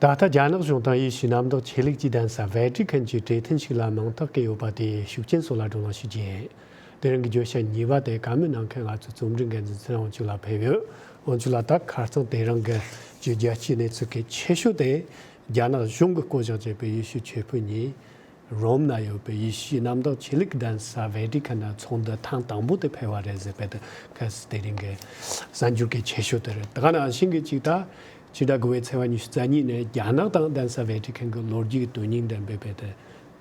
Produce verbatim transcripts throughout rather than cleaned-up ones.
ད་ལྟ་རྒྱ་ནག་གཞུང་དང་ཡེ་ཤུའི་གནམ་བདག་ཆོས་ལུགས་ཀྱི་གདན་ས་ཝེ་ཏི་ཁན་གྱི་གྲོས་མཐུན་ཞིག་ལ་མིང་རྟགས་བཀོད་ཡོད་པ་དེ་ཤུགས་རྐྱེན་སོགས་ལ་བགྲོ་གླེང་ཞུ་རྒྱུ་ཡིན། དེ་རིང་གི་བརྗོད་བྱ་གཉིས་པ་དེ་བཀའ་མོལ་གནང་མཁན་ང་ཚོའི་རྩོམ་སྒྲིག་འགན་འཛིན་ཚེ་རིང་དབང་ཕྱུག་ལགས་ཕེབས་ཡོད། དབང་ཕྱུག་ལགས། ད་ཁ་རྩང་དེ་རིང་གི་བརྗོད་བྱ་སྤྱིའི་གནས་ཚུལ་གལ་ཆེ་ཤོས་དེ། རྒྱ་ནག་གཞུང་གིས་བསྐོ་གཞག་བྱས་པའི་ཡེ་ཤུའི་ཆོས་དཔོན་གཉིས་རོམ་ན་ཡོད་པའི་ཡེ་ཤུའི་གནམ་བདག་ཆོས་ལུགས་གདན་ས་ཝེ་ཏི་ཁན་ནང་ཚོགས་འདུ་ཐེངས་དང་པོ་དེ་ཕེབས་པ་རེད་ཟེར་བའི་དེ་ག་ས་དེ་རིང་གི་གསར་འགྱུར་གལ་ཆེ་ཤོས་དེ་རེད། ད་ག་ནང་བཞིན་གྱི་ཅིག་ད་ཕྱི་ཟླ་དགུ་པའི་ཚེས་པ་ཉི་ཤུ་རྩ་གཉིས་ནས་རྒྱ་ནག་དང་གདན་ས་ཝེ་ཏི་ཁན་གྱི་ལོ་རྒྱུས་ཀྱི་དོན་སྙིང་ལྡན་པའི་བའི་དེ་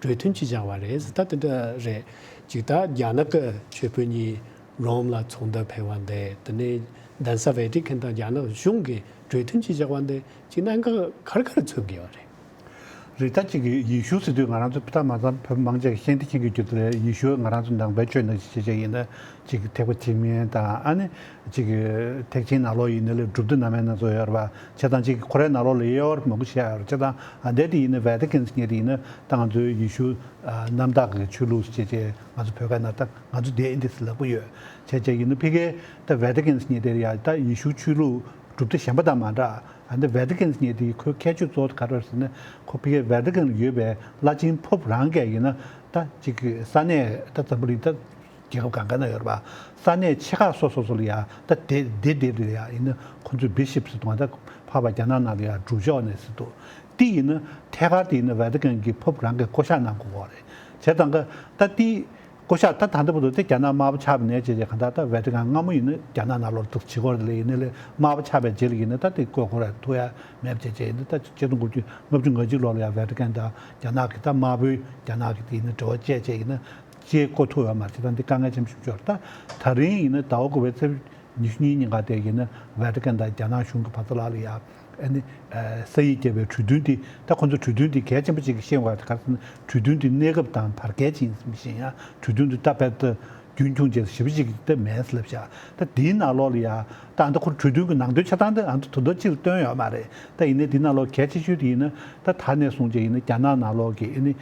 གྲོས་མཐུན་ཅིག་བཞག་པ་རེད་ཟེར། ད་དེ་འདྲ་རེད། ཅིག་ད་རྒྱ་ནག་གི་ཆོས་དཔོན་གཉིས་རོམ་ལ་ཚོགས་འདུ་ཕེབས་པ་འདི། དེ་ནས་གདན་ས་ཝེ་ཏི་ཁན་དང་རྒྱ་ནག་གཞུང་གིས་གྲོས་མཐུན་ཅིག་བཞག་པ་འདི་ཅིག་གནད་འགག་ག་རེ་ག་རེ་མཚོན་གྱི་ཡོད་རེད། རེད། ད་ཅིག་ཡེ་ཤུ་ཟེར་དུས་ང་རང་ཚོ་ད་མ་ཚང་བོད་མང་ཆེ་ཤེས་འདི་མཁྱེན་གྱི་རྒྱུ་དེ་ཡེ་ཤུ་ང་རང་ཚོ་ནང་པའི་ཆོས་ནང་བཞིན་བྱས་བྱས་ཡིན་ན་ཅིག་ཐེག་པ་ཆེན་མིན་དང་ཨ་ནི་ཅིག་ཐེག་ཆེན་ནང་ལོགས་ཡིན་ན་ལས་གྲུབ་མཐའ་རྣམ་སྨིན་སྣ་ཚོགས་ཡོད་རེད་པ། བྱས་ཙང་ཅིག་ཁོ་རའི་ནང་ལོགས་ལ་གཡས་པར་མང་པོ་བཤད་ཡོད་རེད། བྱས་ཙང་ཨ་འདས་དེ་ཡིན་ན་ཝེ་ཏི་ཁན་ཟེར་མཁན་དེ་ཡིན་ན་ད་ང་ཚོའི་ཡེ་ཤུ་ཨ་གནམ་བདག་གི་ཆོས་ལུགས་ཟེར་བྱས་བྱས་ང་ཚོ་བོད་སྐད་ནང་ད་ང་ཚོ་འདི་ཨིན་དི་ཟེར་ལབ་ཀྱི་ཡོད། བྱས་བྱས་ཡིན་ན་ཕ་གིའི་ད་ཝེ་ཏི་ཁན་ཟེར་མཁན་དེ་ཡ་ད་ཡེ་ཤུ་ཆོས་ལུགས་གྲུབ་མཐའ་གཞན་པ་དང་མ་འདྲ། ཨ་འདི་ཝེ་ཏི་ཁན་ཟེར་མཁན་དེ་ཁོའི་ཁྱད་ཆོས་གཙོ་བོ་ག་རེ་རེད་ཟེར་ན་ཁོ་ཕ་གིའི་ཝེ་ཏི་ཁན་ལ་ཡོད་པའི་བླ་ཆེན་ཕོབ་རང་གིས་ཡིན་ན་ད་ཅིག་ས་གནས་ད་འཛམ་བུ་གླིང་ད་རྒྱལ་ཁབ་གང་ག་ན་ཡོད་རེད་པ། ས་གནས་ཆེ་ཁག་སོ་སོ་སོ་ལ་ཡ་ད་དེ་དེ་དེ་རེད་ཡ། ཡིན་ན་ཁོ་ཚོས་བི་ཤིབ་ཟེར་དུས་ད་ཕར་པ་རྒྱ་ནག་ནང་ལ་ཡ་སྒྲུབ་ཤོག་ནས་ཟེར་འདུག་དེ་ཡིན་ན་ཐད་ཀར་དེ་ཡིན་ན་ཝེ་ཏི་ཁན་གྱི་ཕོབ་རང་གིས་བསྐོ་བཞག་གནང་དགོས་ཀྱི་རེད། བྱས་ཙང་ག་ད་དེ་བསྐོ་བཞག་ད་ད་ལྟ་བར་དུ་དེ་རྒྱ་ནག་དམར་པོ་ཆགས་པ་ནས་བྱས་རྗེས་གང་ལྟར་ད་ཝེ་ཏི་ཁན་སྔ་མོ་ཡིན་ན་རྒྱ་ནག་ནང་ལོགས་ལ་འདུག་བྱེད་ཀྱི་ཡོད་རེད། ལས་ཡིན་ན་ལས་དམར་པོ་ཆགས་པའི་རྗེས་ལ་ཡིན་ན་ད་དེ་བསྐོ་དགོས་རེད། ཐུབ་ཡ་མེད་པ་བྱས་བྱས་ཡིན་ན་ད་ཆིག་སྟོང་དགུ་བརྒྱ་ལྔ་བཅུ་ང་གཅིག་ལོ་ལ་ཡ་ཝེ་ཏི་ཁན་དང་རྒྱ་ནག་གི་ད་དམར་པོའི་རྒྱ་ནག་གི་དེ་ཡིན་ན་འབྲེལ་བ་བཅད་བྱས་ཡིན་ན་ཅེས་བསྐོ་ཐུབ་ཡོད་མ་རེད། བྱས་ཙང་འདི་དཀའ་ངལ་ཆེན་པོ་ཞིག་ཆགས་ཡོད་རེད། ད་ད་རིང་ཡིན་ན་ཟླ་བ་དགུ་པའི་ཚེས་ཉི་ཤུ་གཉིས་ཉིན་ག་དེ་ཡིན་ན་ཝེ་ཏི་ཁན་དང་རྒྱ་ནག་གཞུང་གི་བར་མཚམས་ལ་ལ་ཡ་ཨ་ནི་ས་ཡིག་བརྒྱབ་པའི་གྲོས་མཐུན་དེ། ད་ཁོ་ཚོ་གྲོས་མཐུན་དེ་གལ་ཆེན་པོ་ཅིག་ཤེས་དགོས་པ་དེ་ག་རེ་ཟེར་ན་གྲོས་མཐུན་དེ་གནས་སྐབས་དང་བར་བརྒལ་ཅིག་ཡིན་ཟེར་མི་ཤེས་ཡ། གྲོས་མཐུན་དེ་ད་བལ་ཏུ་རྒྱུན་འཁྱོངས་བྱས་ཞེ་པོ་ཅིག་ད་མེད་ཟེར་ལབ་བཞག་ད་དེའི་ནང་ལོགས་ལ་ཡ་ད་ཨ་ད་ཁོ་གྲོས་མཐུན་གྱི་ནང་དོན་ཆ་ཚང་དེ་ཨ་ད་དོན་དག་ཅིག་ལ་བཏོན་ཡོད་མ་རེད། ད་ཡིན་ནའི་དེའི་ནང་ལོགས་གལ་ཆེ་ཤོས་དེ་ཡིན་ན་ད་ད་ནས་བཟུང་བྱས་ཡིན་ན་རྒྱ་ནག་ནང་ལོགས་ཀྱི་ཨ་ནི་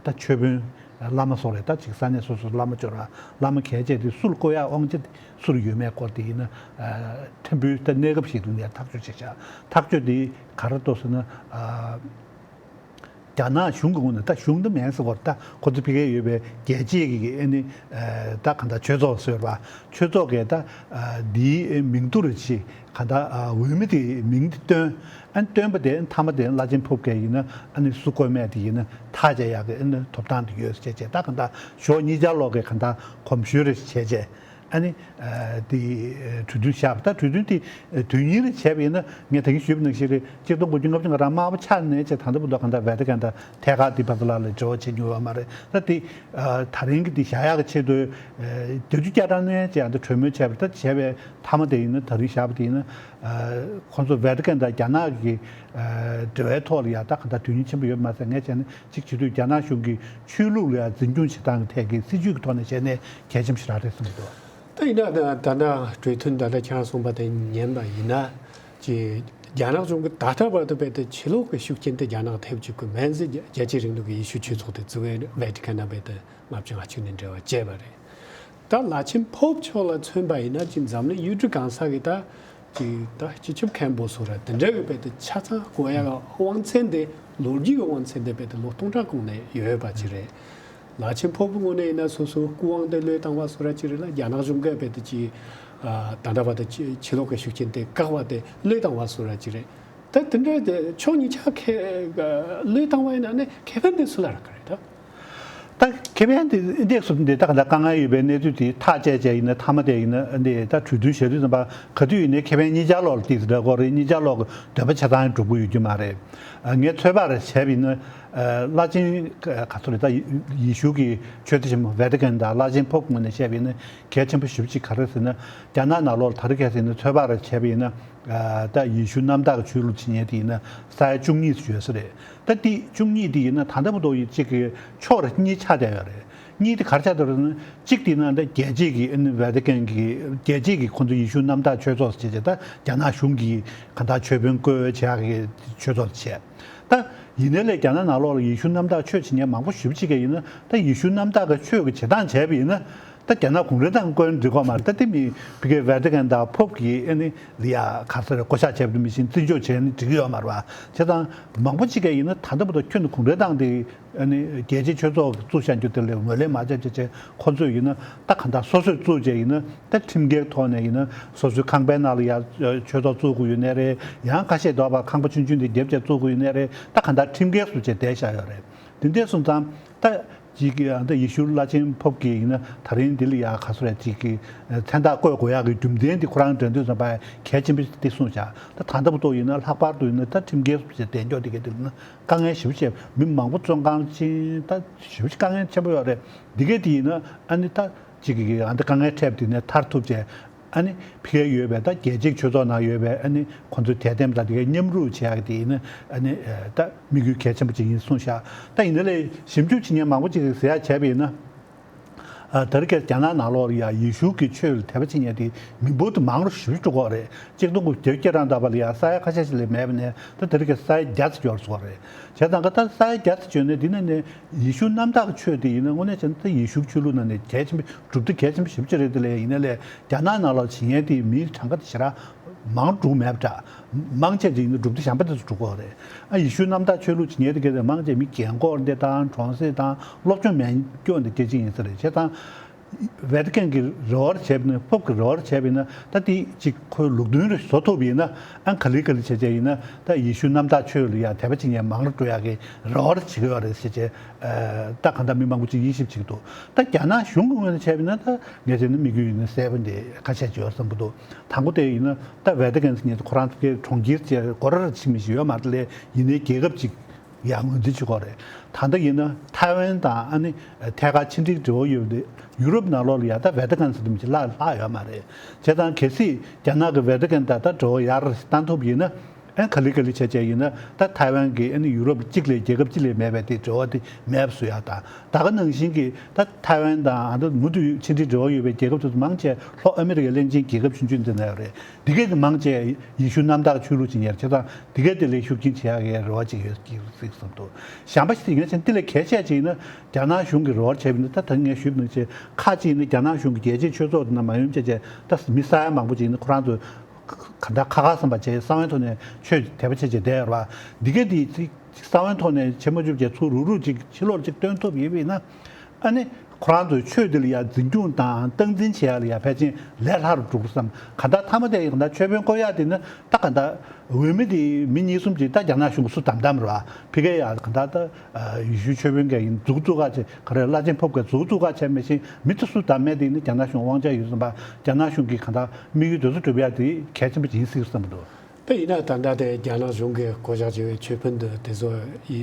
ད་ཆོས་དཔོན། བླ་མ་སོགས་རེད། ད་ཅིག་ས་གནས་སོ་སོའི་བླ་མ་སྐྱོར་བ་བླ་མ་གལ་ཆེ་དེ་སུ་ལ་བསྐོ་ཡག་དབང་ཆ་དེ་སུ་ལ་ཡོད་མེད་སྐོར་དེ་ཡིན་ན། ཕྲན་བུའི་ད་གནས་སྐབས་ཤིག་ལ་ནས་ཐག་གཅོད་བྱེད་བྱ་ཐག་གཅོད་དེ་ག་རེ་གཏོགས་ཟེར་ན། རྒྱ་ནག་གཞུང་གི་ངོས་ནས་ད་གཞུང་འདི་མིན་ཟེར་བར་ད་ཁོ་ཚོ་ཕ་གིར་ཡོད་པའི་རྒྱལ་སྤྱིའི་གི་ཨ་ནི་ད་གང་ལྟར་ཆོས་ཚོགས་ཟེར་བ་ཆོས་ཚོགས་ཀྱི་ད་འདིའི་མིང་ཐོ་རུ་ཆེ། གང་ལྟར་འོས་མི་དེའི་མིང་དེ་བཏོན། ཨ་ནི་བཏོན་པ་དེ་མཐའ་མ་དེ་བླ་ཆེན་ཕོབ་མཁན་ཡིན་ན་ཨ་ནི་སུ་བསྐོ་མེད་དེ་ཡིན་ན་ཐག་བཅད་ཡག་གི་ཨ་ནི་ཐོབ་ཐང་དེ་ཡོད་ཟེར་བྱས་བྱས་ད་གང་ལྟར་ཞོགས་གཉིས་ཆར་ལོག་གི་གང་ལྟར་གོམ་ཞུ་རེ་བྱས་བྱས་ཨ་ནི་དེ་གྲོས་མཐུན་བཞག་པ། ད་གྲོས་མཐུན་དེ་དོན་སྙིང་རེ་བྱས་པ་ཡིན་ན་ངས་ད་གིན་ཞུས་པ་ནང་བཞིན་རེད། གཅིག་སྟོང་དགུ་བརྒྱ་ལྔ་བཅུ་ང་རང་དམར་པོ་ཆགས་ནས་བྱས་ད་ལྟ་བར་དུ་གང་ལྟར་ཝེ་ཏི་ཁན་དང་ཐད་ཀར་དེ་བར་དུ་ལ་ལ་འབྲེལ་བ་བྱེད་མྱོང་ཡོད་མ་རེད། ད་དེ་ད་རིང་གི་དེ་བཞག་ཡག་གི་ཆེད་དུ་བརྒྱད་ཅུ་གྱ་གྲངས་ནས་བྱས་ད་གྲོས་མོལ་བྱས་པ་ད་བྱས་པའི་མཐའ་མ་དེ་ཡིན་ན་ད་རིང་བཞག་པ་དེ་ཡིན་ན། ཁོང་ཚོ་ཝེ་ཏི་ཁན་དང་རྒྱ་ནག་གི་འབྲེལ་བའི་ཐོག་ལ་ཡ་ད་གང་ལྟར་དོན་སྙིང་ཆེན་པོ་ཡོད་མ་ཟད་ངས་བྱས་ན་གཅིག་བྱེད་དུས་རྒྱ་ནག་གཞུང་གིས་ཆོས་ལུགས་ལ་ཡ་འཛིན་སྐྱོང་བྱེད་སྟངས་ཀྱི་ཐད་ཀྱི་སྲིད་ཇུས་ཀྱི་ཐོག་ནས་བྱས་ནས་གལ་ཆེན་པོ་ཞིག་རག་རེད་བསམ་གྱི་འདུག་ད་ཡིན་ན་ད་ད་ལྟ་གྲོས་མཐུན་ད་ལྟ་ཁྱེད་རང་གསུངས་པ་དེ་ཉན་པ་ཡིན་ན་ཅི་རྒྱ་ནག་གཞུང་གིས་ད་ལྟ་བར་དུ་བས་ཏེ་ཕྱི་ལོགས་ཀྱི་ཤུགས་རྐྱེན་དེ་རྒྱ་ནག་ཐེབས་བཅུག་གི་མིན་ཟེར། རྒྱལ་སྤྱིའི་རིང་ལུགས་ཀྱི་ཡེ་ཤུ་ཆོས་ཚོགས་དེ་གཙོས་པའི་ཝེ་ཏི་ཁན་ནང་བས་ཏེ་ལྔ་བཅུ་ང་གཅིག་ནས་འབྲེལ་བ་བཅད་པ་རེད། ད་བླ་ཆེན་ཕོབ་མཆོག་ལ་མཚོན་པ་ཡིན་ན་ཅིག་འཛམ་གླིང་ཡུལ་གྲུ་གང་ས་གི་ད་ཅིག་ད་སྤྱི་ཁྱབ་མཁན་པོ་སོགས་ར་དེ་འདྲ་གི་བས་ཏེ་ཆ་ཚང་བསྐོ་ཡག་དབང་ཚད་དེ་ལོ་རྒྱུས་ཀྱི་དབང་ཚད་དེ་བས་ཏེ་ལོ་སྟོང་ཕྲག་གོང་ནས་ཡོད་པ་ཅིག་རེད། བླ་ཆེན་ཕོབ་ངོས་ནས་ཡིན་ན་སོ་སོའི་སྐུ་དབང་དེ་བློས་བཏང་བ་སོགས་ར་ཅིག་རེད་ལ། རྒྱ་ནག་གཞུང་གིས་བས་ཏེ་ཅིག་ད་ལྟ་བར་དུ་ཕྱི་ཕྱི་ལོགས་ཀྱི་ཤུགས་རྐྱེན་དེ་བཀག་པ་དེ་བློས་བཏང་བ་སོགས་ར་ཅིག་རེད། ད་དེ་འདྲ་དེ་ཕྱོགས་གཉིས་ཆ་ཁེ་བློས་བཏང་བ་ཡིན་ན་ནི་ཁེ་ཕན་དེ་སུ་ལ་རག་གི་རེད་ད། ད་ཁེ་ཕན་དེ་འདེགས་སུ་འདི་ད་ག་ད་དཀའ་ངལ་ཡོད་པའི་གནས་ཚུལ་དེ་ཐག་བཅད་བཅད་ཡིན་ན་མཐའ་མ་དེ་ཡིན་ན་འདི་ད་གྲོས་མཐུན་བཞག་དུས་ཙམ་པ་ག་དུས་ཡིན་ནའི་ཁེ་ཕན་གཉིས་ཆར་ལོག་ལ་ཏིག་ཙམ་འདྲ་གོ་རེད། གཉིས་ཆར་ལོག་གི་འདོད་པ་ཆ་ཚང་འགྲུབ་ཀྱི་ཡོད་རྒྱུ་མ་རེད། ངས་ཚོད་དཔག་རེ་བྱས་པ་ཡིན་ན་བླ་ཆེན་ག་ཚོད་རེད་ད་ཡེ་ཤུ་གི་ཆོས་སྡེ་ཆེན་མོ་ཝེ་ཏི་ཁན་དང་བླ་ཆེན་ཕོབ་ངོས་ནས་བཤད་པ་ཡིན་ན་གལ་ཆེན་པོ་ཞེ་པོ་ཅིག་ག་རེ་ཟེར་ན་རྒྱ་ནག་ནང་ལོག་ལ་ད་རེས་གལ་སྲིད་ཡིན་ན་ཚོད་དཔག་རེ་བྱས་པ་ཡིན་ན། ད་ཡེ་ཤུ་གནམ་བདག་གི་ཆོས་ལུགས་བྱེད་མཁན་དེ་ཡིན་ན་ས་ཡ་བཅུ་གཉིས་སུ་ཡོད་ས་རེད། ད་དེ་བཅུ་གཉིས་དེ་ཡིན་ན་ད་ལྟ་བར་དུ་ཡི་གཅིག་གི་ཕྱོགས་རེ་གཉིས་ཆགས་བསྡད་ཡོད་རེད། གཉིས་དེ་ག་རེ་ཆགས་བསྡད་རེད་ཟེར་ན་གཅིག་དེ་ཡིན་ན་ད་རྒྱལ་སྤྱི་གི་ཨ་ནི་ཝེ་ཏི་ཁན་གི་རྒྱལ་སྤྱི་གི་ཁོང་ཚོ་ཡེ་ཤུ་གནམ་བདག་ཆོས་ཚོགས་ཟེར་བྱས་ད་རྒྱ་ནག་གཞུང་གི་གང་ལྟར་ཆོས་དཔོན་བསྐོས་བྱེད་ཡག་གི་ཆོས་ཚོགས་བྱས། ད་ཡིན་ནའི་ལས་རྒྱ་ནག་ནང་ལོགས་ལ་ཡེ་ཤུ་གནམ་བདག་ཆོས་བྱེད་མཁན་མང་པོ་ཞེ་པོ་ཅིག་གིས་ཡིན་ན་ད་ཡེ་ཤུ་གནམ་བདག་གི་ཆོས་ཀྱི་བྱེད་སྟངས་བྱས་པ་ཡིན་ན། ད་རྒྱ་ནག་གུང་ཁྲན་ཏང་བསྐོས་ན་འགྲིག་གི་མ་རེད། ད་དེ་མི་ཕ་གིའི་ཝེ་ཏི་ཀན་དང་ཕོབ་ཀྱིས་ཨ་ནི་ལ་ཡ་ག་ས་རེད། བསྐོ་བཞག་བྱས་པ་དེ་མི་ཤེས། བརྩི་འཇོག་བྱས་ནས་འགྲིག་གི་ཡོད་མ་རེད་བ། བྱས་ཙང་མང་པོ་ཅིག་གིས་ཡིན་ན་ད་ལྟ་བར་དུ་ཁྱོན་ནས་གུང་ཁྲན་ཏང་དེ་ཨ་ནི་རྒྱལ་སྤྱིའི་ཆོས་ཚོགས་བཙུགས་བཞག་རྒྱུ་དེ་ལ་ངོས་ལེན་མ་བྱས་བྱས་བྱས། ཁོ་ཚོས་ཡིན་ན་ད་ག་འདྲ་སོ་སོས་བཙུགས་བྱས་ཡིན་ན་ད་ཁྲིམས་འགལ་ཐོག་ནས་ཡིན་ན་སོ་སོའི་ཁང་པའི་ནང་ལ་ཡ་ཆོས་ཚོགས་བཙུགས་དགོས་ཡོད་ནའི་རེད། ཡང་ཁ་ཤས་དོགས་པ་ཁང་པ་ཆུང་ཆུང་དེ་བརྒྱབ་བྱས་བཙུགས་དགོས་ཡོད་ནའི་རེད། ད་ག་འདྲ་ཁྲིམས་འགལ་བཟོ་བྱས་བསྡད་བཞག་ཡོད་རེད། དེ་འདྲ་སོང་ཙང་ད། ཅིག་གིས་ཨ་ད་ཡེ་ཤུ་བླ་ཆེན་ཕོབ་ཀྱིས་ཡིན་ན་ད་རིང་འདི་ལ་ཡ་ག་ཚོད་རེད། ཅིག་གིས་མཚན་རྟགས་བཀོད་དགོས་ཡག་གི་རྒྱུ་མཚན་འདི་ཁོ་རང་དྲན་དུས་ཙམ་པ་གལ་ཆེན་པོ་ཞིག་འདི་གསུངས་བཞག་ད་ད་ལྟ་བར་དུ་ཡིན་ན་ལྷག་པར་དུ་ཡིན་ན་ད་ཁྲིམས་འགལ་སོགས་བྱས་བསྡད་འཇོག་འདི་ག་འདི་ལ་ན་དཀའ་ངལ་ཞེ་པོ་བྱས། མི་མང་པོ་བཙོན་ཁང་ཕྱིན། ད་ཞེ་པོ་ཞིག་དཀའ་ངལ་ཆེན་པོ་ཡོད་རེད། འདི་ག་འདི་ཡིན་ན་ཨ་ནི་ད་ཅིག་གིས་ཨ་ད་དཀའ་ངལ་འཕྲད་པ་འདི་ནས་ཐར་ཐུབ་བྱས། ཨ་ནི་ཕ་གིར་ཡོད་པའི་ད་རྒྱལ་སྤྱིའི་ཆོས་ཚོགས་ནང་ཡོད་པའི་ཨ་ནི་ཁོང་ཚོའི་དད་ལྡན་པ་དང་དེ་གའི་མཉམ་རུབ་བྱེད་ཡག་དེ་ཡིན་ན་ཨ་ནི་ད་དམིགས་ཡུལ་གལ་ཆེན་པོ་ཅིག་ཡིན་གསུངས་ཤག་ད་ཡིན་ན་ལས་ཞིབ་འཇུག་བྱེད་མཁན་མང་པོ་ཅིག་གིས་ཟེར་ཡག་བྱས་པ་ཡིན་ན། ཨ་ད་རེས་ཀྱི་རྒྱ་ནག་ནང་ལོགས་ལ་ཡ་ཡེ་ཤུ་གི་ཆོས་ལ་དད་པ་བྱེད་མཁན་དེ་མི་འབོར་དེ་མང་རུ་ཞེ་པོ་འགྲོ་གི་ཡོད་རེད། གཅིག་སྟོང་དགུ་བརྒྱ་བརྒྱད་ཅུ་གྱ་གྲངས་ལྟ་བུ་ལ་ཡ་ས་ཡ་ཁ་ཤས་ཤིག་ལས་མེད་པ་ནས་ད་དེ་རེས་ཀྱི་ས་ཡ་བརྒྱ་ཙམ་ཡོལ་སོང་བ་རེད། བྱས་ཙང་ཀ་ད་ས་ཡ་བརྒྱ་ཙམ་བྱོན་ནས་འདི་ནས་ནས། ཡེ་ཤུ་གནམ་བདག་གི་ཆོས་དེ་ཡིན་ན་དངོས་གནས་བྱས་ན་ད་ཡེ་ཤུ་ཆོས་ལུགས་ནང་ནས་གལ་ཆེན་པོ་གྲུབ་མཐའ་གལ་ཆེན་པོ་ཞེ་པོ་ཅིག་རེད། དེ་ལས་ཡིན་ན་ལས་རྒྱ་ནག་ནང་ལ་བྱེད་མཁན་དེ་མིའི་གྲངས་ཀ་དེ་ཞེ་དྲག་མང་འགྲོ་མེད་པ་འདྲ། མང་ཆེ་ཅིག་ཡིན་ན་གྲུབ་མཐའ་གཞན་པ་དེ་ཚོ་འགྲོ་གི་ཡོད་རེད། ཨ་ཡེ་ཤུ་གནམ་བདག་ཆོས་ལུགས་བྱེད་མཁན་དེ་ག་དེ་མང་ཆེ་མི་རྒན་འཁོགས་འདི་དང་གྲོང་གསེབ་དང་སློབ་སྦྱོང་མེད་སྐྱོ་འདི་སྐད་ཆ་ཡིན་ས་རེད། བྱས་ཙང་ཝེ་ཏི་ཀན་གྱི་རེ་བ་བྱས་པ་ཡིན་ན། ཕོབ་ཀྱི་རེ་བ་བྱས་པ་ཡིན་ན་ད་དེ་ཅིག་ཁོའི་ལུགས་མཐུན་རེ་བཟོ་ཐུབ་པ་ཡིན་ན། ཨ་ག་ལེ་ག་ལེ་བྱས་བྱས་ཡིན་ན་ད་ཡེ་ཤུ་གནམ་བདག་ཆོས་ལ་ཡ་དད་པ་བྱེད་མཁན་མང་རུ་འགྲོ་ཡག་གི་རེ་བ་བྱེད་ཀྱི་ཡོད་རེད་ཟེར་བྱས། ཨ་ད་གང་ལྟར་མི་མང་པོ་ཅིག་དབྱེ་ཞིབ་བྱེད་ཀྱི་འདུག་ད་རྒྱ་ནག་གཞུང་གི་ངོས་ནས་བྱས་པ་ཡིན་ན་ད་ངས་བྱས་ན་དམིགས་ཡུལ་ཡིན་ན་གསལ་པོ་འདི་ཁ་ཤས་ཅིག་ཡོད་བསམ་གྱི་འདུག་དང་པོ་དེ་ཡིན་ན་ད་ཝེ་ཏི་ཀན་ཟེར་མཁན་ཁོ་རང་ཚོ་གི་གྲོང་ཁྱེར་བཅས་སྒོ་ར་ར་ཕྱིན་མི་ཞིག་ཡོད་མ་རེད། ལས་ཡིན་ནའི་རྒྱལ་ཁབ་ཅིག་ཡང་ངོས་འཛིན་བྱེད་ཀྱི་ཡོད་རེད། ད་ལྟ་ཡིན་ན་ཐའེ་ཝན་དང་ཨ་ནི་ཐད་ཀར་ཕྱི་འབྲེལ་འབྲེལ་བ་ཡོད་པའི་ཡུ་རོབ་ནང་ལོགས་ལ་ཡ་ད་ཝེ་ཏི་ཀན་ཟེར་དུས་མི་ཅིག་ལྷག་ལྷག་ཡོད་མ་རེད། བྱས་ཙང་གལ་སྲིད་རྒྱ་ནག་གི་ཝེ་ཏི་ཀན་དང་ད་འབྲེལ་བ་ཡར་བཏང་ཐུབ་ཡིན་ན། ཨ་ག་ལེ་ག་ལེ་བྱས་བྱས་ཡིན་ན་ད་ཐའེ་ཝན་གྱི་ཨ་ནི་ཡུ་རོབ་གཅིག་ལས་རྒྱལ་ཁབ་གཅིག་ལས་མེད་པའི་དེ་འབྲེལ་བ་དེ་མེད་པ་བཟོ་ཡག་དང་། ད་ག་ནང་བཞིན་གྱི་ད་ཐའེ་ཝན་དང་ཨ་ད་མུ་མཐུད་ཕྱི་འབྲེལ་འབྲེལ་བ་ཡོད་པའི་རྒྱལ་ཁབ་དེ་ཚོ་མང་ཆེ་ལྷོ་ཨ་མི་རི་ཀའི་གླིང་ཆེན་རྒྱལ་ཁབ་ཆུང་ཆུང་འདི་ན་ཡོད་རེད། འདི་གས་དེ་མང་ཆེ་ཡེ་ཤུ་གནམ་བདག་ཆོས་ལུགས་ཅིག་ཡིན་ཡག་བྱས་ཙང་འདི་གས་དེ་ལས་ཤུགས་རྐྱེན་བྱེད་ཡག་གི་རེ་བ་ཅིག་ཡོད་ཀྱི་རེད་བསམ་འདུག་གཞན་པ་ཞིག་ཡིན་ན་ཆེན་དེ་ལས་གལ་ཆེ་ཅིག་ཡིན་ན་རྒྱ་ནག་གཞུང་གི་རེ་བ་བྱས་པ་ཡིན་ན། ད་ད་ངས་ཞུས་པ་ནང་བཞིན་ཁག་ཅིག་ཡིན་ན་རྒྱ་ནག་གཞུང་གི་རྒྱལ་སྤྱིའི་ཆོས་ཚོགས་དེ་ནང་མ་ཡོང་བྱས་བྱས་ད་མི་ས་ཡ་མང་པོ་ཅིག་ཡིན་ན་ཁོ་རང་ཚོ་ག་འདྲ་ཁ་ཁ་བསམ་པ་བྱས་གསང་བའི་ཐོག་ནས་ཆོས་དད་པ་བྱས་བྱས་བསྡད་ཡོད་རེད་བ། འདི་གས་དེ་གསང་བའི་ཐོག་ནས་བྱེད་མ་ཐུབ་བྱས་ཚུར་རུག་རུག་ཅིག་ཕྱི་ལོགས་ཅིག་སྟོན་ཐུབ་ཡོད་པ་ཡིན་ན། ཨ་ནི་ཁོ་རང་ཚོའི་ཆོས་འདི་ལ་ཡང་འཛིན་སྐྱོང་དང་སྟངས་འཛིན་བྱེད་ཡག་ལ་ཡང་ཕལ་ཆེར་ལས་སླ་རུ་འགྲོ་གི་བསམ། ག་ད་མཐའ་མ་དེ་ཡང་ད་ཆོས་དཔོན་བསྐོ་ཡག་དེ་ནི་ད་ག་ད་འོས་མི་དེ་མི་གཉིས་གསུམ་ཅིག་ད་རྒྱ་ནག་གཞུང་གིས་སུ་བདམས་བདམས་རེད་བ། ཕ་གི་ཡང་ག་ད་ད་ཡེ་ཤུ་ཆོས་དཔོན་གྱི་ཡིན་འཛུགས་འཛུགས་ག་བྱས་ག་རེ་བླ་ཆེན་ཕོབ་གི་འཛུགས་འཛུགས་ག་བྱས་མི་ཤེས། མི་དེ་སུ་བདམས་མེད་དེ་ནི་རྒྱ་ནག་གཞུང་དབང་ཆ་ཡོད་བསམ་པ། རྒྱ་ནག་གཞུང་གིས་ག་ད་དམིགས་ཡུལ་དེ་ཚོ་འགྲུབ་ཡག་དེ་གལ་ཆེན་པོ་ཡིན་སྲིད་བསམ་འདུག་ད་ཡིན་ན་ད་ལྟ་དེ་རྒྱ་ནག་གཞུང་གིས་བསྐོ་བཞག་བྱས་པའི་ཆོས་དཔོན་འདི་དེ་ཚོ་ཡི་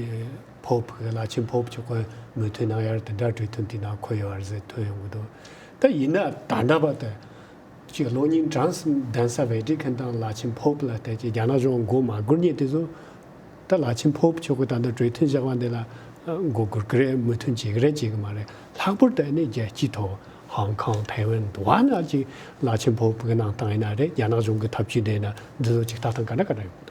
ཕོབ་གི་བླ་ཆེན་ཕོབ་ཀྱི་སྐོར་མོས་མཐུན་གནང་ཡར་དེ་འདྲ་གྲོས་མཐུན་དེ་ནང་འཁོད་ཡོད་རེད་ཟེར་ཐོན་ཡོང་གི་འདུག་ད་ཡིན་ན་ད་ལྟ་བར་དུ་ཅིག་གློག་བརྙན་གྲངས་སུ་ལྡན་ས་ཝེ་ཏི་ཀན་དང་བླ་ཆེན་ཕོབ་ལ་བལྟས་ཀྱི་རྒྱ་ནག་གཞུང་མགོ་མ་སྒུར་མཁན་དེ་ཚོ། ད་བླ་ཆེན་ཕོབ་ཆོག་གི་ད་ལྟ་གྲོས་མཐུན་བཞག་པ་འདི་ལ་མགོ་སྒུར་གི་རེད། མོས་མཐུན་བྱེད་གི་རེད་བྱེད་གི་མ་རེད། ལྷག་པར་དུ་ནི་རྒྱལ་སྤྱིའི་ཐོག་ཧོང་ཀོང་ཐའེ་ཝན་དུ་བ་ན་ཅིག་བླ་ཆེན་ཕོབ་གི་གནང་སྟངས་ཡིན་ན་རེད། རྒྱ་ནག་གཞུང་གི་ཐབས་ཇུས་འདི་ན་འདི་ཚོ་ཅིག་ལྟ་སྟངས་ག་འདྲ་ག་འདྲ་ཡོད།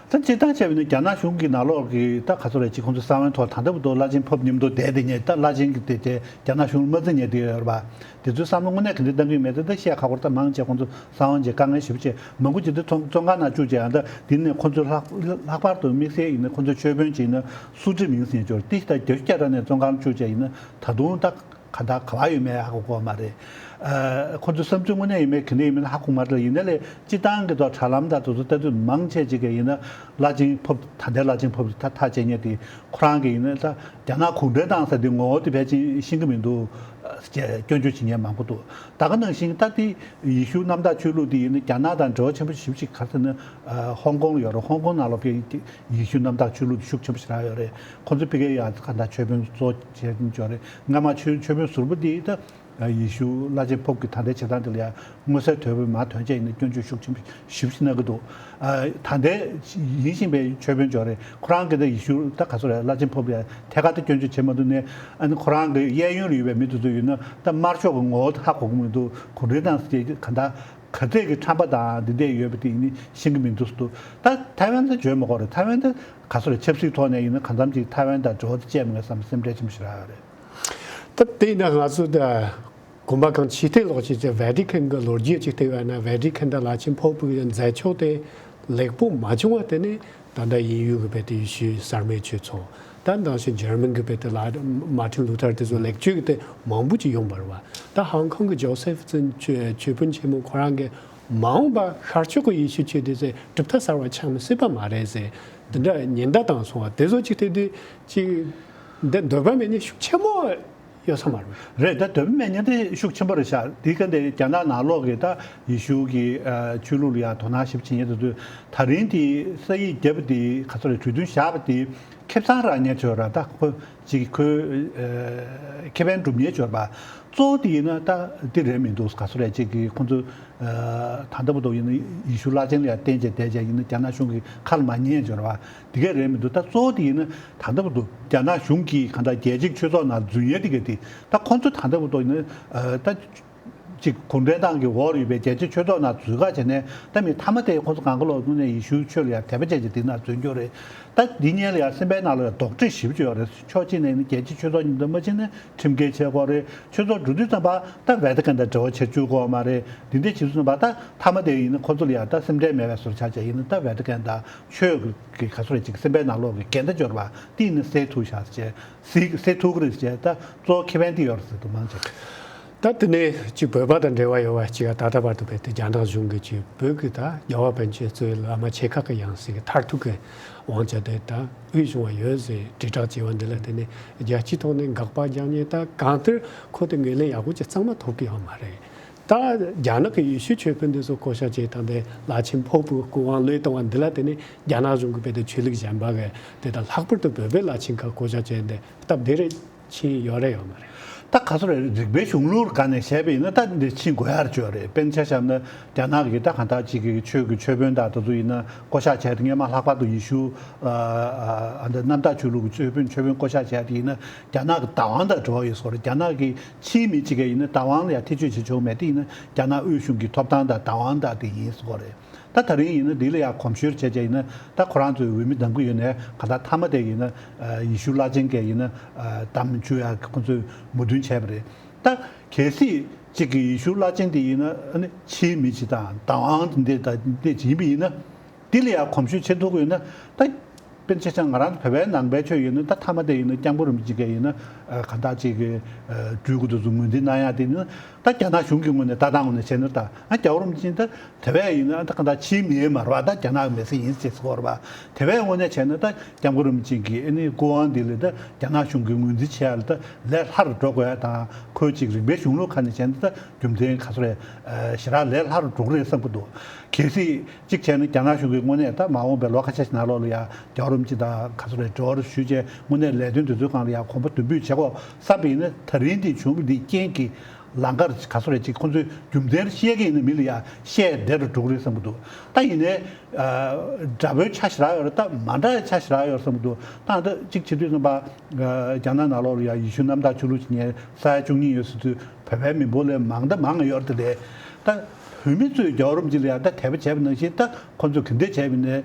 ད་སྤྱིར་བཏང་བྱས་པ་ཡིན་ན་རྒྱ་ནག་གཞུང་གི་ནང་ལོགས་ཀྱི་ད་ག་ཚོད་རེད་ཅིག་ཁོང་ཚོ་གསང་བའི་ཐོག་ད་ལྟ་བར་དུ་བླ་ཆེན་ཕོབ་མཉམ་དུ་བསྡད་དེ་ཉེ་ད་བླ་ཆེན་གྱི་དེ་དེ་རྒྱ་ནག་གཞུང་ལ་མ་བརྩི་ཉེ་དེ་ཡོད་རེད་པ། དེ་ཚོའི་བསམ་བློ་དངོས་གནས་ག་འདྲ་བཏང་གི་ཡོད་མེད་དེ་ད་བཤད་ཁག་པོ་རེད། ད་མང་ཆེ་ཁོང་ཚོ་གསང་བ་བྱེད་དཀའ་ངལ་ཞེ་པོ་ཅིག་མང་པོ་ཅིག་དེ་བཙོན་བཙོན་ཁང་ནང་བཅུག་བྱས་ཡང་ད་དེ་ནས་ཁོང་ཚོའི་ལྷག་ལྷག་པར་དུ་དམིགས་བསལ་ཡིན་ན་ཁོང་ཚོའི་ཆོས་དཔོན་ཅིག་ཡིན་ན་སུའུ་ཀྲི་མིང་ཟེར་མཁན་ཅིག་ཡོད་རེད། དེ་ད་བརྒྱད་ཅུ་གྱ་གྲངས་ནས་བཙོན་ཁང་བཅུག་བྱས་ཡིན་ན་ད་དུང་ད་ག་ད་ག་བ་ཡོད་མེད་ཧ་གོ་གོ་མ་རེད། ཨ་ཁོང་ཚོའི་བསམ་ཚུལ་དངོས་གནས་ཡིན་མིན་ག་འདྲ་ཡིན་མིན་ཧ་གོ་མ་རེད། ཡིན་ན་ལས་སྤྱིར་བཏང་གི་ཐོག་དྲ་ལམ་དང་དེ་ཚོ་ལྟ་དུས་མང་ཆེ་ཅིག་གིས་ཡིན་ན་བླ་ཆེན་ཕོབ་ད་ལྟའི་བླ་ཆེན་ཕོབ་ད་ཐག་བཅད་མཁན་དེ་ཁོ་རང་གིས་ཡིན་ན་ད་རྒྱ་ནག་གུང་ཁྲན་ཏང་ཟེར་དེ་ངོ་བོ་དེ་ཕལ་ཆེར་ཤེས་ཀྱི་མི་འདུག་ཅེས་སྐྱོན་བརྗོད་བྱེད་མཁན་མང་པོ་འདུག་ད་ག་ནང་བཞིན་ད་དེ་ཡེ་ཤུ་གནམ་བདག་ཆོས་ལུགས་དེ་ཡིན་ན་རྒྱ་ནག་དང་འབྲེལ་བ་ཆེན་པོ་ཞེ་པོ་ཅིག་ག་རེ་ཟེར་ན་ཧོང་ཀོང་ལ་ཡོད་རེད། ཧོང་ཀོང་ནང་ལོགས་ཀྱི་ཡེ་ཤུ་གནམ་བདག་ཆོས་ལུགས་ཤུགས་ཆེན་པོ་ཞེ་དྲག་ཡོད་རེད། ཁོང་ཚོ་ཕ་གིར་ཡང་ག་འདྲ་ཆོས་དཔོན་གཙོ་བྱས་ནས་ཡོད་རེད། སྔ་མ་ཆོས་ཆོས་དཔོན་ཟུར་པོ་དེ་ད་ཡེ་ཤུ་བླ་ཆེན་ཕོབ་ཀྱི་ད་ལྟའི་བྱེད་སྟངས་དེ་ལ་ཡང་མངོན་གསལ་དོད་པོས་མ་ཐོན་ཆེད་ཡིན་ན་སྐྱོན་བརྗོད་ཤུགས་ཆེན་པོ་ཞེ་པོ་ཅིག་གནང་གི་འདུག་ཨ་ད་ལྟའི་ཡིན་བཞིན་པའི་ཆོས་དཔོན་ཅིག་ཡོད་རེད། ཁོ་རང་གིས་ད་ཡེ་ཤུ་ད་ག་ཚོད་རེད། བླ་ཆེན་ཕོབ་ལ་ཐད་ཀར་ད་སྐྱོན་བརྗོད་བྱེད་མ་ཐུབ་ནས་ཨ་ནི་ཁོ་རང་གི་གཡས་གཡོན་ལ་ཡོད་པའི་མི་དེ་ཚོ་ཡིན་ན་ད་དམར་ཤོག་གི་ངོ་བོ་ད་ཧ་གོ་གི་མི་འདུག་གུང་ཁྲན་ཏང་ཟེར་གྱི་ག་འདྲ་ག་ཚད་ཀྱི་ཁྲམ་པ་དང་འདི་འདྲ་ཡོད་པ་དེ་ཡིན་ནི་ཤེས་ཀྱི་མི་འདུག་ཟེར་འདུག་ད་ཐའེ་ཝན་ད་བརྗོད་མ་དགོས་རེད། ཐའེ་ཝན་ད་ག་ཚོད་རེད། ཆབ་སྲིད་ཐོག་ནས་ཡིན་ན་གང་འཚམ་ཅིག་ཐའེ་ཝན་དང་འབྲེལ་བ་དེ་བཅད་མེད་བསམ་སེམས་ཁྲལ་ཆེན་པོ་ཞིག་རག་ཡོད་རེད། ད་དེ་ཡིན་ན་ང་ཚོ་ད་ དགོན་པ་གང་ཅི་སྟེ་ལོག་ཅིག་ཅེ་ཝེ་ཏི་ཁན་གི་ལོ་རྒྱུས་ཅིག་བལྟས་པ་ན། ཝེ་ཏི་ཁན་དང་བླ་ཆེན་ཕོ་བུ་གི་མཛད་ཕྱོགས་དེ་ལེགས་པོ་མ་བྱུང་བ་དེ་ནི་ད་ལྟ་དབྱིན་ཡུལ་གི་བལ་ཏེ་ཡེ་ཤུའི་གསར་མའི་ཆོས་ཚོགས་ད་ནང་བཞིན་འཇར་མན་གི་བལ་ཏེ་ལ་མར་ཏིན་ལུ་ཐར་དེ་ཚོ་ལེགས་བཅོས་གི་དེ་མང་པོ་ཅིག་ཡོང་བ་རེད་བ། ད་ཧང་ཀོང་གི་ཇོ་སེ་ཕི་སན་ཆོས་ཆོས་དཔོན་ཆེན་མོ་ཁོ་རང་གི་མ་འོངས་པ་ཤར་ཕྱོགས་གི་ཡེ་ཤུ་ཆོས་དེ་ཚོ་གྲུབ་མཐའ་གསར་བ་ཆགས་མི་སྲིད་པ་མ་རེད་ཟེར། དེ་འདྲ་ཉེན་བརྡ་བཏང་སོང་བ་དེ་ཚོ་ཅིག་དེ་དུས་ཅིག་འདི་འདོད་པ་མེད་ནི་ཤུགས་ཆེན་མོ་ཡོད་ས་མ་རེད། རེད། ད་འདོད་པ་མེད་ནི་དེ་ཤུགས་ཆེན་པོ་རེད་ཤག་དེའི་སྐབས་དེ་རྒྱ་ནག་ནང་ལོགས་ཀྱི་ད་ཡེ་ཤུ་གི་ཨ་ཆོས་ལུགས་ལ་ཡང་དོ་སྣང་ཞིབ་བྱེད་མཁན་དེ་ཚོས་ད་རིང་དེ་ས་ཡིག་བརྒྱབ་པ་དེ་ག་ཚོད་རེད། གྲོས་མཐུན་བཞག་པ་དེ་ཁེ་བཟང་རག་མཁན་ཅིག་ཡོད་ར། ད་ཁོ་ཅིག་ཁོའི་ཨ་ཁེ་ཕན་སྒྲུབ་མཁན་ཅིག་ཡོད་ར་བ། གཙོ་བོ་དེ་ཡིན་ན་ད་དེ་རེད་མི་འདུག་ག་ཚོད་རེད། ཅིག་གི་ཁོ་ཚོ་ཨ་ད་ལྟ་བར་དུ་ཡིན་ན་ཡེ་ཤུ་བླ་ཆེན་ལ་ཡང་བརྟེན་བྱས་བསྡད་བྱས་ཡིན་ན་རྒྱ་ནག་གཞུང་གི་ཁ་ལ་མ་ཉན་ཅིག་ཡོད་ར་བ། དེ་གས་རེད་མི་འདུག་ད་གཙོ་བོ་དེ་ཡིན་ན་ད་ལྟ་བར་དུ་རྒྱ་ནག་གཞུང་གིས་གང་ལྟར་རྒྱལ་སྤྱིའི་ཆོས་ཚོགས་ནང་འཛུལ་ཡས་དེ་གས་དེ་ད་ཁོ་ཚོ་ད་ལྟ་བར་དུ་ཡིན་ན་ཨ་ད་ཅིག་གུང་ཁྲན་ཏང་གི་འོག་ཡོད་པའི་རྒྱལ་སྤྱིའི་ཆོས་ཚོགས་ནང་འཛུལ་ཁ་བྱས་ནས་ད་མི་མཐའ་མ་དེ་ཁོ་ཚོ་གང་ག་ལོག་དངོས་གནས་ཡེ་ཤུའི་ཆོས་ལ་ཡང་དད་པ་བྱས་བྱས་དེ་ནང་འཛུལ་རྒྱུ་རེད། ད་འདི་གཉིས་ལ་ཡང་སེམས་པའི་ནང་ལ་ཡང་རྡོག་ཁྲེས་ཞེ་པོ་ཅིག་ཡོད་རེད། ཕྱོགས་གཅིག་ནས་ནི་རྒྱལ་སྤྱིའི་ཆོས་ཚོགས་མཉམ་དུ་མ་ཕྱིན་ན་ཁྲིམས་འགལ་བྱེད་དགོས་རེད། ཆོས་ཚོགས་འགྲོ་དུས་ཙམ་པ་ད་ཝེ་ཏི་ཀན་དང་འབྲེལ་བ་བྱེད་བཅུག་དགོས་མ་རེད། འདི་འདྲ་བྱེད་དུས་ཙམ་པ་ད་མཐའ་མ་དེ་ཡིན་ན་ཁོ་ཚོ་ལ་ཡང་ད་སེམས་ཁྲལ་མེད་པའི་བཟོ་འདྲ་ཆགས་བྱས་ཡིན་ན་ད་ཝེ་ཏི་ཀན་དང་ཆོས་ཀྱི་ག་ཚོད་རེད་ཅིག་སེམས་པའི་ནང་ལོགས་ཀྱི་འགལ་ཟླ་སྦྱོར་བ་དེ་ཡིན་ན་སེལ་ཐུབ་ཤག་ཅེས་སེལ་སེལ་ཐུབ་ཀྱི་རེད་ཅེས་ད་གཙོ་བོ་ཁེ་ཕན་དེ་ཡོད་རེད་ཟེར་འདུག་མང་ཆེ། ད་དེ་ནས་ཅིག་བོད་པ་དང་འབྲེལ་བ་ཡོད་པ་ཅིག་ད་ལྟ་བར་དུ་བལ་ཏེ་རྒྱ་ནག་གཞུང་གིས་ཅིག་བོད་ཀྱི་ད་རྒྱལ་བ་པཎ་ཆེན་གཙོས་བླ་མ་ཆེ་ཁག་གི་ཡང་སྲིད་ཀྱི་མཐར་ཐུག་གི་དབང་ཆ་དེ་ད་དབུས་གཞུང་བ་ཡོད་ཟེར་དྲིལ་བསྒྲགས་བྱས་པ་འདི་ལ་བརྟེན་ནས་རྒྱལ་སྤྱིའི་ཐོག་ནས་དགག་པ་རྒྱག་མཁན་ད་གང་ལྟར་ཁོ་དེ་ངོས་ལེན་ཡག་པོ་ཅིག་གཙང་མ་ཐོབ་ཀྱི་ཡོད་མ་རེད། ད་རྒྱ་ནག་གི་ཡེ་ཤུ་ཆོས་དཔོན་འདི་ཚོ་བསྐོ་བཞག་བྱས་ད་ལྟའི་བླ་ཆེན་ཕོ་བུ་སྐུ་དབང་བློས་བཏང་བ་འདི་ལ་བརྟེན་ནས་རྒྱ་ནག་གཞུང་གིས་བལ་ཏེ་ཆོས་ལུགས་གཞན་པ་གི་དེ་དང་ལྷག་པར་དུ་བོད་པའི་བླ་ཆེན་ཁག་བསྐོ་བཞག་བྱས་ཏེ་སྟབས་བདེ་རེ་ཕྱིན་ཡོད་རེད་ཡོད་མ་རེད། ད་ག་ཚོད་རེད། རིགས་པའི་གཞུང་ལུགས་སྒང་ནས་བྱས་པ་ཡིན་ན་ད་འདི་ཕྱིན་དགོས་ཡ་རེད་ཅོ་རེད། དཔེར་ན་ཆ་བཞག་ན་རྒྱ་ནག་གི་ད་གང་ལྟར་ཅིག་གི་ཆོས་ཀྱི་ཆོས་དཔོན་དང་དེ་ཚོ་ཡིན་ན་བསྐོ་བཞག་བྱས་ཏེ་སྔོན་མ་ལྷག་པར་དུ་ཡེ་ཤུ་ཨ་ཨ་ད་གནམ་བདག་ཆོས་ལུགས་ཀྱི་ཆོས་དཔོན་ཆོས་དཔོན་བསྐོ་བཞག་བྱས་ཏེ་ཡིན་ན་རྒྱ་ནག་གི་བདག་དབང་དང་འབྲེལ་བ་ཡོད་སྐོར་རེད། རྒྱ་ནག་གི་ཕྱིའི་མི་གཅིག་གིས་ཡིན་ན་བདག་དབང་ལ་ཡང་ཐེ་བྱུས་བྱེད་ཆོག་མེད་དེ་ཡིན་ན་རྒྱ་ནག་དབུས་གཞུང་གི་ཐོབ་ཐང་དང་བདག་དབང་དག་དེ་ཡིན་སྐོར་རེད། ད་ད་རིང་ཡིན་ན་འདི་ལ་ཡང་གོམས་ཤུལ་བྱས་བྱས་ཡིན་ན་ད་ཁོ་རང་ཚོའི་འོས་མི་གདམ་གི་ཡོད་ནའི་ག་ད་མཐའ་མ་དེ་ཡིན་ན་ཡེ་ཤུ་བླ་ཆེན་གྱིས་ཡིན་ན་གདམ་བཅུག་ཡ་ཁོ་ཚོས་མོས་མཐུན་བྱས་པ་རེད། ད་གལ་སྲིད་གཅིག་གི་ཡེ་ཤུ་བླ་ཆེན་དེ་ཡིན་ན་ཨ་ནི་ཕྱིའི་མི་གཅིག་དང་བདག་དབང་འདི་དང་འདི་ཡིན་པ་ཡིན་ན། འདི་ལ་ཡང་གོམས་ཤུགས་ཆེ་ཐུབ་ཀྱི་ཡོད་ན་ད། དཔེར་ན་ཆ་བཞག་ང་རང་ཚོ་བོད་པའི་ནང་པའི་ཆོས་ཡིན་ན་ད་མཐའ་མ་དེ་ཡིན་ན་སྐྱབས་མགོན་རིན་པོ་ཆེ་གིས་ཡིན་ན་གང་ལྟར་ཅིག་གི་སྤྲུལ་སྐུ་དེ་ཚོ་ངོས་འཛིན་གནང་ཡ་དེ་ཡིན་ན་ད་རྒྱ་ནག་གཞུང་གི་ངོས་ནས་ལྟ་སྟངས་ངོས་ནས་བྱས་ན་ད་ང་རྒྱལ་བ་རིན་པོ་ཆེ་ད་དེ་བས་ཡིན་ན་ད་གང་ལྟར་ཕྱིའི་མི་ཡིན་མ་རེད་པ། ད་རྒྱ་ནག་གི་མི་སེར་ཡིན་ཟེར་སྐོར་བ་དེ་བས་ངོས་ནས་བྱས་ན་ད་སྐྱབས་མགོན་རིན་པོ་ཆེ་གི་ཨ་ནི་སྐུ་དབང་འདི་ལ་ད་རྒྱ་ནག་གཞུང་གི་ངོས་འཛིན་བྱས་ཡ་ལ་ད་ལས་སླ་རུ་འགྲོ་དགོས་ཡ་དང་ཁོས་ཅིག་རིག་པའི་གཞུང་ལུགས་ཁ་ནས་བྱས་ན་ད་རྒྱུ་མཚན་ག་ཚོད་རེད། ཞེ་དྲག་ལས་སླ་རུ་འགྲོ་གི་རེད་བསམ་གི་འདུག་གལ་སྲིད། གཅིག་བྱས་ན་རྒྱ་ནག་གཞུང་གིས་དངོས་གནས་ད་མ་འོངས་པའི་ལོ་ཁ་ཤས་ཤིག་ནང་ལོགས་ལ་ཡ་རྒྱལ་བ་རིན་པོ་ཆེ་དང་ག་ཚོད་རེད་འབྲེལ་བ་རེ་ཞུས་བྱས་དངོས་གནས་ལས་དོན་དེ་ཚོའི་སྒང་ལ་ཡ་གོམ་པ་མདུན་སྤོས་བྱེད་དགོས་བསམ་པ་ཡིན་ན་ད་རིང་འདི་བྱུང་བ་འདི་རྐྱེན་གྱིས་ལམ་ཁར་ག་ཚོད་རེད་ཅིག་ཁོང་ཚོས་རྒྱུ་མཚན་བཤད་ཀྱི་ཡིན་ན་མི་ལ་ཡ་བཤད་བདེ་རུ་འགྲོ་གི་རེད་བསམ་གི་འདུག་ད་ཡིན་ནའི་འདྲ་པོའི་ཆ་ཞེ་དྲག་ཡོད་རེད། ད་མ་འདྲ་བའི་ཆ་ཞེ་དྲག་ཡོད་རེད་བསམ་གི་འདུག་ད་ད་གཅིག་བྱེད་དུས་ཙམ་པ་རྒྱ་ནག་ནང་ལོགས་ལ་ཡ་ཡེ་ཤུ་གནམ་བདག་ཆོས་ལུགས་ཀྱི་ཉེ་ས་ཡ་བཅུ་གཉིས་ཡོད་ཟེར་དུས་བོད་པའི་མི་འབོར་ལས་མང་ད་མང་ཡོད་རེད་དེ་ལས་ད་བོད་མི་ཚོས་རྒྱལ་བ་རིན་པོ་ཆེ་ལ་ཡ་ད་དད་པ་བྱས་པ་ནང་བཞིན་ད་ཁོ་ཚོས་ག་འདྲ་བྱས་པ་ཡིན་ནའི།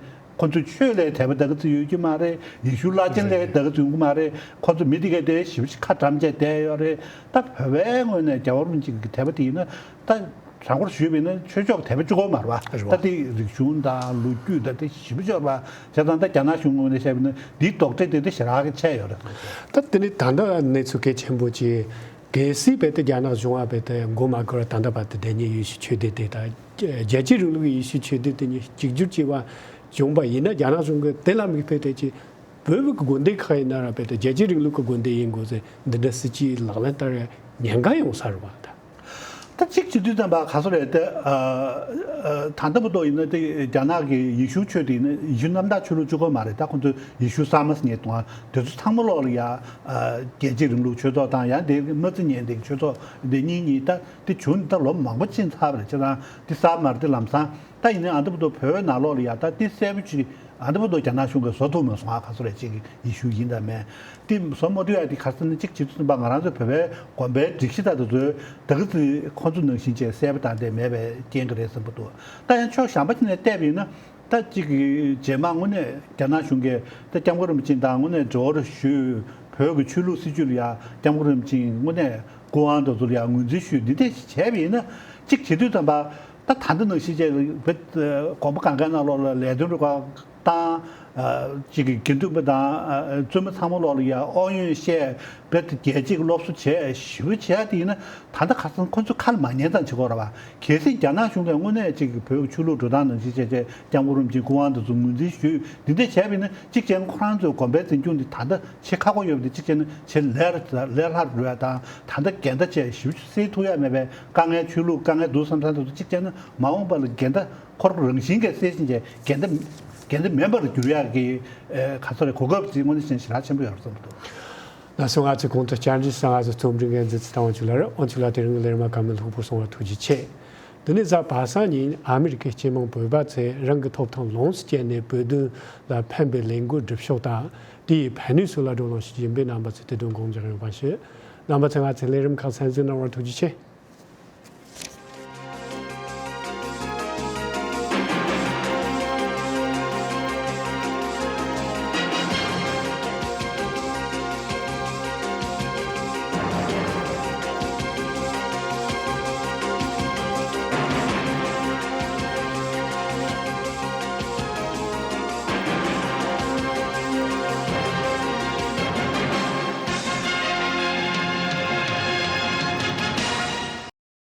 ཁོ་ཚོའི་ཆོས་ལ་དད་པ་ད་ག་ཚོད་ཡོད་ཀྱི་མ་རེད། ཡེ་ཤུ་བླ་ཆེན་ལ་ད་ག་ཚོད་ཡོང་གི་མ་རེད། ཁོ་ཚོ་མི་དེ་གས་དེ་ཞེ་པོ་ཅིག་ཁ་བཀྲམ་བྱས་བསྡད་ཡོད་རེད། ད་བོད་པའི་ངོས་ནས་རྒྱལ་བ་རིན་པོ་ཆེ་གི་དད་པ་དེ་ཡིན་ན་ད་དྲང་པོར་ཞུས་པ་ཡིན་ན་ཆོས་ཕྱོགས་དད་པ་གཅིག་པོ་མ་རེད་བ། རེད་བ། ད་དེ་རིག་གཞུང་དང་ལོ་རྒྱུས་དང་དེ་ཞེ་པོ་ཅིག་ཡོད་རེད་བ། བྱས་ཙང་ད་རྒྱ་ནག་གཞུང་ངོས་ནས་བཤད་པ་ཡིན་ན་འདིའི་རྡོག་ཁྲེས་དེ་དེ་ཞེ་དྲག་གི་ཆད་ཡོད་རེད། ད་དེ་ནི་ད་ལྟ་གནས་ཚུལ་གལ་ཆེན་པོ་ཅིག་གལ་སྲིད་བལ་ཏེ་རྒྱ་ནག་གཞུང་ཨ་བལ་ཏེ་མགོ་མ་འཁོར་བར་ད་ལྟ་བར་དུ་དེ་ཉིད་ཡེ་ཤུ་ཆོས་སྡེ་དེ་དང་རྒྱལ་གཅེས་རིང་ལུགས་ཀྱི་ཡེ་ཤུ་ཆོས་སྡེ་དེ་གཉིས་གཅིག་གྱུར་བྱས་པ་བྱུང་བ་ཡིན་ན། རྒྱ་ནག་གཞུང་གིས་དེ་ལ་དམིགས་བལ་ཏེ་ཅིག་བོད་ཀྱི་དགོན་སྡེ་ཁག་ཡིན་ན་ར་བལ་ཏེ་རྒྱལ་གཅེས་རིང་ལུགས་ཀྱི་དགོན་སྡེ་ཡིན་དགོས་ཟེར་འདི་འདྲ་སྲིད་ཇུས་ལག་ལེན་བསྟར་བའི་ཉེན་ཁ་ཡོང་ས་རེད་བ་ད། ད་གཅིག་བྱེད་དུས་ཙམ་པ་ག་ཚོད་རེད་དེ། ད་ལྟ་བར་དུ་ཡིན་ན་དེ་རྒྱ་ནག་གི་ཡེ་ཤུ་ཆོས་དེ་ཡིན་ན་ཡེ་ཤུ་གནམ་བདག་ཆོས་ལུགས་གཅིག་པོ་མ་རེད། ད་ཁོང་ཚོས་ཡེ་ཤུ་གསར་མ་ཟེར་མཁན་དང་དེ་ཚོ་ཚང་མ་ལོག་ལ་ཡ། རྒྱལ་གཅེས་རིང་ལུགས་ཆོས་ཚོགས་དང་ཡང་དེ་མ་བརྩི་མཁན་དེ་ཆོས་ཚོགས་དེ་གཉིས་གཉིས་ད་དེ་བྱུང་ནས་ད་ལོ་མང་པོ་ཕྱིན་ཚར་བ་རེད། བྱས་ཙང་དེ་གསར་མ་རེད། དེ་ལམ་སང་ད་ཡིན་ན་ཨ་ད་བར་དུ་བོད་ནང་ལོགས་ལ་ཡ་ད་དེ་གསལ་པོ་ཅིག་ཨ་ད་བར་དུ་རྒྱ་ནག་གཞུང་གིས་བཟོ་ཐུབ་མ་སོང་ཨ། ག་ཚོད་རེད་ཅིག་ཡེ་ཤུ་ཡིན་དང་མེད་དེ་བཟོ་མ་ཐུབ་ཡ་དེ་ག་རེ་ཟེར་ན། གཅིག་བྱེད་དུས་ཙམ་པ་ང་རང་ཚོ་བོད་པའི་དགོན་པའི་སྒྲིག་གཞི་དང་དེ་ཚོའི་ད་ག་ཚོད་ཁོང་ཚོ་ནང་བཞིན་བྱས་གསལ་པོ་དང་དེ་མེད་པའི་རྐྱེན་གྱིས་རེད་བསམ་གྱི་འདུག་ད་ཡང་ཕྱོགས་གཞན་པ་ཅིག་ནས་བལྟས་པ་ཡིན་ན། ད་ཅིག་རྗེས་མ་དངོས་གནས་རྒྱ་ནག་གཞུང་གིས་ད་སྐྱབས་མགོན་རིན་པོ་ཆེ་དང་དངོས་གནས་འབྲེལ་བ་ཞུས་ བོད་ཀྱི་ཆོས་ལུགས་སྲིད་བྱུས་ལ་ཡང་སྐྱབས་མགོན་རིན་པོ་ཆེས་དངོས་གནས་སྐུ་དབང་དེ་ཚོ་ལ་ཡང་ངོས་འཛིན་ཞུས། འདི་འདྲ་ཞིག་བྱས་པ་ཡིན་ན། གཅིག་བྱེད་དུས་ཙམ་པ་ད་ད་ལྟ་ནང་བཞིན་བྱས་བོད་དགོན་པ་གང་གའི་ནང་ལོགས་ལ་ལས་དོན་རུ་ཁག་བཏང་། ཨ་གཅིག་གི་དགེ་འདུན་པ་དང་ཨ་བཙུན་མ་ཚང་མ་ལོགས་ལ་ཡང་ཨོ་ཡོན་བཤད། བོད་དེ་རྒྱལ་གཅེས་ཀྱི་སློབ་གསོ་བྱས་ཞེ་པོ་བྱས་དེ་ཡིན་ན། ད་ལྟ་ཁ་སང་ཁོ་ཚོས་ཁ་ལ་མ་ཉན་ཙམ་བྱེད་ཀྱི་ཡོད་རེད་པ། གལ་སྲིད་རྒྱ་ནག་གཞུང་གིས་དངོས་གནས་གཅིག་གི་བོད་ཀྱི་ཆོས་ལུགས་འགྲོ་སྟངས་ནང་བཞིན་བྱས་བྱས་སྐྱབས་མགོན་རིན་པོ་ཆེའི་སྐུ་དབང་དེ་ཚོ་ངོས་འཛིན་ཞུས། འདི་འདྲ་བྱས་པ་ཡིན་ན། གཅིག་བྱས་ན་ཁོ་རང་ཚོའི་དགོན་པའི་འཛིན་སྐྱོང་འདི་ད་ལྟ་བྱེད་ཁག་པོ་ཡོད་པ་འདི་གཅིག་བྱས་ན་བྱེད་ལས་ལས་སླ་རུ་འགྲོ་ཡ་དང་། ད་ལྟ་འགལ་ཟླ་བྱས་ཞེ་པོ་ཅིག་སེལ་ཐུབ་ཡ་མེད་པའི་དཀའ་ངལ། ཆོས་ལུགས་དཀའ་ངལ་འདུག་བསམ་ས་དེ་ཚོ་གཅིག་བྱས་ན་མ་འོངས་པ་ལ་འགལ་ཟླ་ཁོ་རང་རང་བཞིན་གྱིས་སེལ་བཞིན་བྱས་འགལ་ཟླ་འགལ་ཟླ་མེད་པར་འགྱུར་ཡག་གི་ཨེ་ག་ཚོད་རེད། གོ་སྐབས་ཅིག་དངོས་གནས་བྱས་ན་ཞེ་དྲག་ཆེན་པོ་ཡོད་རེད་བསམ་གྱི་འདུག། ལགས་སོ། ང་ཚོའི་གོང་དུ་བཅར་འདྲི་ཞུ་མཁན་ང་ཚོའི་རྩོམ་སྒྲིག་འགན་འཛིན་ཚེ་བརྟན་དབང་ཕྱུག་ལགས་རེད། དབང་ཕྱུག་ལགས་དེ་རིང་གི་ལས་རིམ་བཀའ་མོལ་ལྷུག་པོ་གསུང་བར་ཐུགས་རྗེ་ཆེ། འདི་ནས་གཟའ་པ་སངས་ཉིན་ཨ་མི་རི་ཀའི་སྤྱི་དམངས་བོད་པ་ཚོས་རང་གི་ཐོབ་ཐང་ལོངས་སུ་སྤྱད་ནས་བོད་དོན་ལ་ཕན་པའི་ལས་འགུལ་སྒྲུབ་ཕྱོགས་དང་། དེའི་ཕན་ནུས་སོགས་ལ་བགྲོ་གླེང་ཞུ་རྒྱུ་ཡིན་པས། རྣམ་པ་ཚོས་དེ་དོན་དགོངས་འཇགས་ཡོང་བ་ཞུ། རྣམ་པ་ཚོས་ང་ཚོའི་ལས་རིམ་ཁག་གསན་གཟིགས་གནང་བར་ཐུགས་རྗེ་ཆེ།